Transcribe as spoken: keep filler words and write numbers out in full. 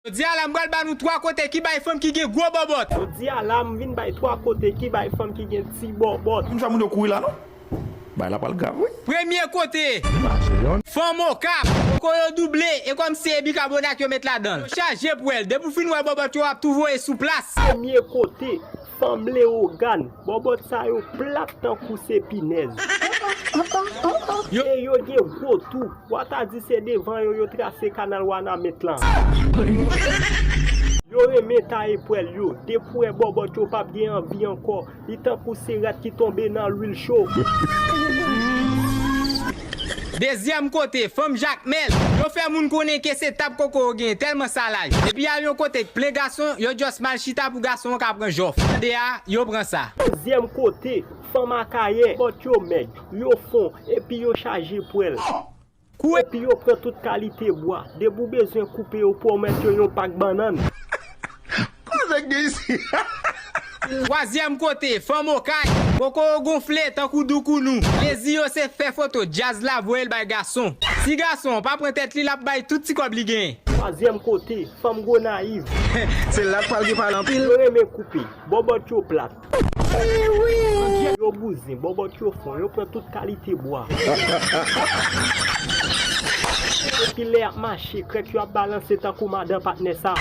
Jodi a la, m pral ba nou twa kote ki bay fanm ki gen gwo bòbòt. Jodi a la, m vin bay twa kote ki bay fanm ki gen ti bòbòt. Moun fè moun yo kouri la, non? Bay la pral grav, wi. Premye kote, fanm Okap. Koko yo double, e kòmsi e bikabonat yo met ladan l. Yo chaje pwèl. Depi w fin wè bòbòt yo, w ap tou voye sou plas. Premye kote, fanm Lewogàn. Bòbòt sa yo plat tankou se pinèz. Yo, e yo gen gwo tou. W a ta di se devan yo, yo trase kanal Wanament lan. Yo renmen taye pwèl yo. Depi w wè bòbòt yo p ap gen anvi ankò. Li tankou se rat ki tonbe nan lwil cho. Dezyèm kote, fanm Jakmèl. Yo fè moun konnen ke se tab koko yo genyen, tèlman sa laj. Epi y al yon kote k plen gason, yo just mal chita pou gason an ka pran jòf. Tande a, yo pran sa. Dezyèm kote, fanm Akayè. Bòt yo mèg, yo fon, epi yo chaje pwèl. Kou epi yo pran tout kalite bwa. Depi w bezwen koupe, yo pwomèt yo yon pak bannann. Koze k gen isi? Twazyèm kote, fanm Okay. Koko yo gonfle tankou doukounou. Plezi yo se fè foto, djaz la voye l bay gason. Si gason an pa pran tèt li, l ap bay tout ti kòb li genyen. Twazyèm kote, fanm Gonayiv. Se la k pral gen pale anpil. Yo renmen koupe, bòbòt yo plat. Yo bouzen, bòbòt yo fon, yo pran tout kalite bwa. Epi lè y ap mache, krèk yo ap balanse tankou madan patnè sa.